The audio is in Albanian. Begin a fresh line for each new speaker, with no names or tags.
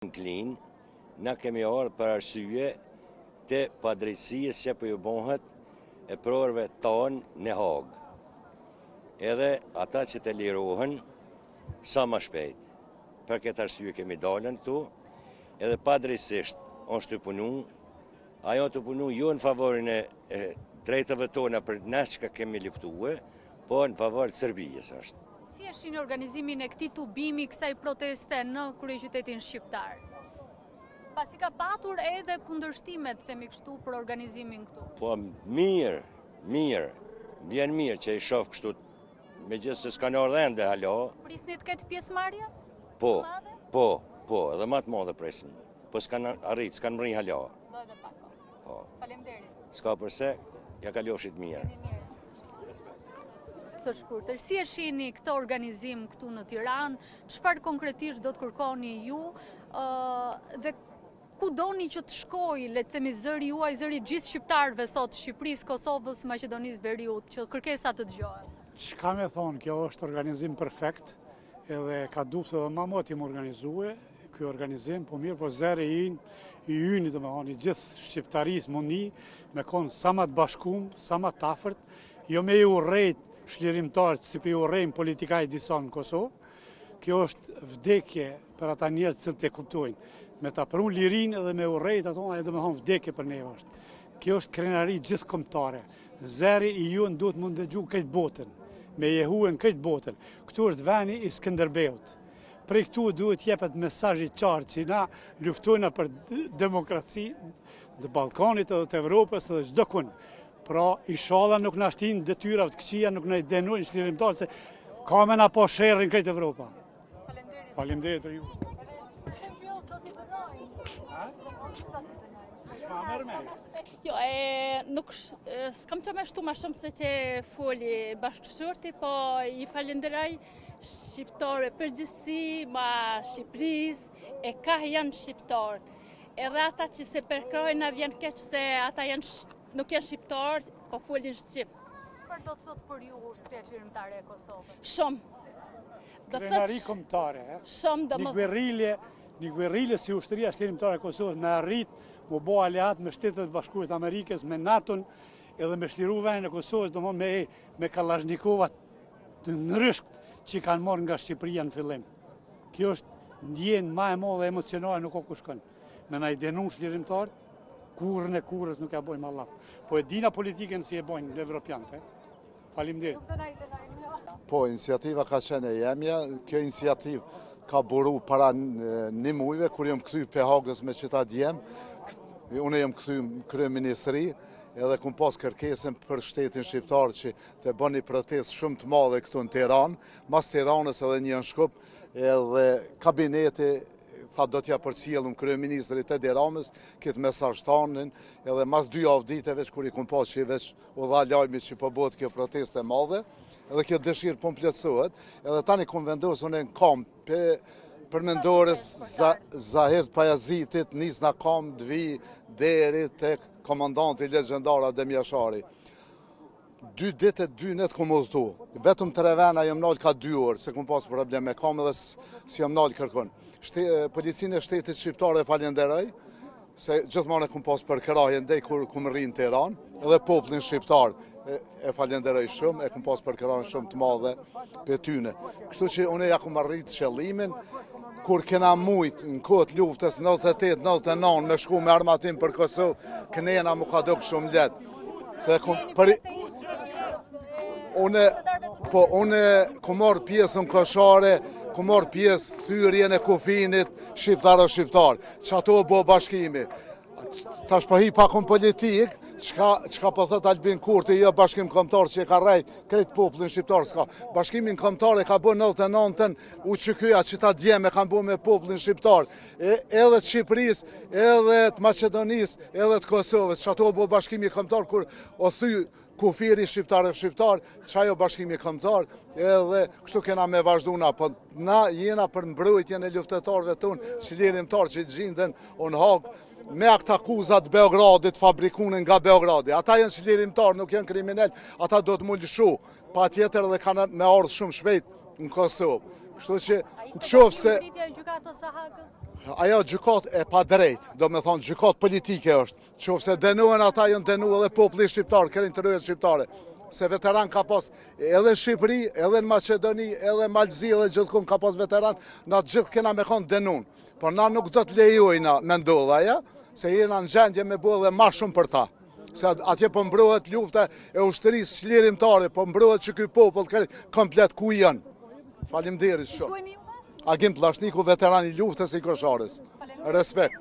Në Klinë, na kemi ardhë për arsye të padrejtësisë që po ju bëhet eprorëve tanë në Hagë. Edhe ata që të lirohen sa ma shpejt. Për këtë arsye kemi dalën këtu, edhe padrejtësisht është tu punu, ajo tu punu jo në favorin e, e drejtëve tona për na çka kemi luftue, po në favor të Serbijës është.
Si e shihni organizimin e këtij tubimi, kësaj proteste në kryeqytetin shqiptar? Pasi ka patur edhe kundërshtime, të themi kështu, për organizimin këtu.
Po, mirë, mirë, vjen mirë që i shoh kështu, megjithëse s'kanë ardhë ende hala.
Prisni të ketë pjesëmarrje?
Po, po, po, edhe ma të madhe presim. Po s'kanë arrit, s'kanë mrri hala.
Do edhe pak.
Po.
Faleminderit.
S'ka përse, ja kalofshit mirë.
Të shkurtër, si e shihni këtë organizim këtu në Tiranë, çfarë konkretisht do të kërkoni ju dhe ku doni që të shkojë, le të themi zëri juaj, zëri i gjithë shqiptarëve sot, Shqipërisë, Kosovës, Maqedonisë, Veriut, që kërkesa të dëgjohen?
Çka me thonë, kjo është organizim perfekt, Edhe ka duftë edhe ma moti me organizue, ky organizim, po mirë, po zëri ynë, i yni, domethonë, i gjithë shqiptarisë me u ni, me konë sa ma të bashkum, sa ma të afërt, jo me i urrejt çlirimtarët, si po i urrejnë politikanët disa në Kosovë, kjo është vdekje për ata njerëz të cilët e kuptojnë. Me ta pru lirinë edhe me urrejt ato, ajo domethonë vdekje për neve është. Kjo është krenari gjithëkombëtare. Zëri i jonë duhet m'u ndëgju krejt botën, me jehue në krejt botën. Këtu është veni i Skënderbeut. Prej këtu duhet jepet mesazh i qartë që na luftojna për demokraci të Ballkanit edhe të Evropës edhe çdo kun. Pra, ishalla nuk na shtin detyrave të këqija, nuk na i denojnë çlirimtarët se ka me na pa sherrin krejt Evropa.
Faleminderit.
Faleminderit për ju. S'ka merr me.
Jo, e, nuk s'kam që me shtu ma shumë se që foli bashkëshorti, po i falenderoj shqiptarëve përgjithësi, ma Shqipërisë, e ka janë shqiptarët. Edhe ata që s'e përkrahin na vjen keq se ata janë nuk janë shqiptarë, po folin shqip.
Çfarë do të thotë për ju ushtria çlirimtare e Kosovës?
Shumë.
Do të Krenari kombëtare, e?
Shumë do
më... Një guerrile, një guerrile si ushtria çlirimtare e Kosovës me arrit m'u bo aleat me Shtetet e Bashkuara të Amerikës, me NATO-n, edhe me çliru vendin e Kosovës, domethënë me, me kallazhnikova të ndryshkt që i kanë marrë nga Shqipëria në fillim. Kjo është ndjenjë ma e madhe emocionale nuk o ku shkon. Me na i denu çlirimtarët, kurrën e kurrës nuk e bojmë Allah. Po e dina politikën si e bojnë evropianët, e? Faleminderit.
Po, iniciativa ka qenë e jemja, kjo iniciativë ka buru para një mujve, kur jam kthy prej Hagës me qëta djem, unë jam kthy në kryeministri, edhe kum pas kërkesën për shtetin shqiptar që të bën një protestë shumë të madhe këtu në Tiranë, mas Tiranës edhe një në Shkup, edhe kabineti tha do t'ja përcjellum kryeministrit Edi Ramës këtë mesazh tanin, edhe mas dy javë dite veç kur i kum pa që veç u dha lajmi që po bëhet kjo protestë e madhe, edhe kjo dëshirë po më plotësohet, edhe tani kum vendosur unë në kam pe përmendores Zahir Pajazitit, nisna kam të vi deri tek komandanti legjendar Adem Jashari. Dy ditë e dy net kum udhëtu. Vetëm tre vena jam nalë ka dy orë, se kum pas problem me kamë dhe s'jam nalë kërkun. Policinë e shtetit shqiptar e falenderoj, se gjithmonë e kum pas përkrahjen dej kur kum mrri në Tiranë, edhe popullin shqiptar e falenderoj shumë, e kum pas përkrahjen shumë të madhe prej tyne. Kështu që unë ja kum arrit qëllimin, kur kena mujt në kohë të luftës 98, 99 me shku me armatim për Kosovë, kënena m'u ka dok shumë lehtë. Se kum, për... Une, po, une kum marrë pjesë në Koshare, kum marrë pjesë thyrjen e kufinit shqiptaro-shqiptar. Qato u bo bashkimi. Tash po hi pak në politikë, çka, çka po thot Albin Kurti, jo bashkim kombëtar që e ka rrejt krejt popullin shqiptar s'ka. Bashkimin kombëtar e ka bo 99-ën UÇK-ja qëta djem e kanë bo me popullin shqiptar. E, edhe të Shqipërisë, edhe të Maqedonisë, edhe të Kosovës. Qato u bo bashkimi kombëtar kur u thy kufiri shqiptar e shqiptar, qajo bashkimi kombëtar, edhe kështu kena me vazhdu na, po na jena për mbrojtjen e luftëtarëve tonë, çlirimtarë që gjinden në Hagë, me aktakuza të Beogradit, fabrikune nga Beogradi. Ata janë çlirimtarë, nuk janë kriminel, ata do të m'u lëshu, patjetër dhe kanë me ardhë shumë shpejt në Kosovë. Kështu që, në qoftë se... Ajo gjykatë e padrejtë, do me thonë gjykatë politike është, qoftë se dënohen ata janë dënu edhe populli shqiptar, krejt trojet shqiptare, se veteran ka pas edhe në Shqipëri, edhe në Maqedoni, edhe në Mal t'Zi, edhe gjithkund ka pas veteran, na të gjithë kena me konë dënun. Por na nuk do të lejojna me ndodh aja, se jena në gjendje me bo edhe ma shumë për ta. Se atje po mbrohet lufta e ushtrisë çlirimtare, po mbrohet që ky popull krejt komplet ku janë. Faleminderit
Si
shumë.
quheni juve?
Agim Pllashniku, veteran i luftës i Koshares. Respekt.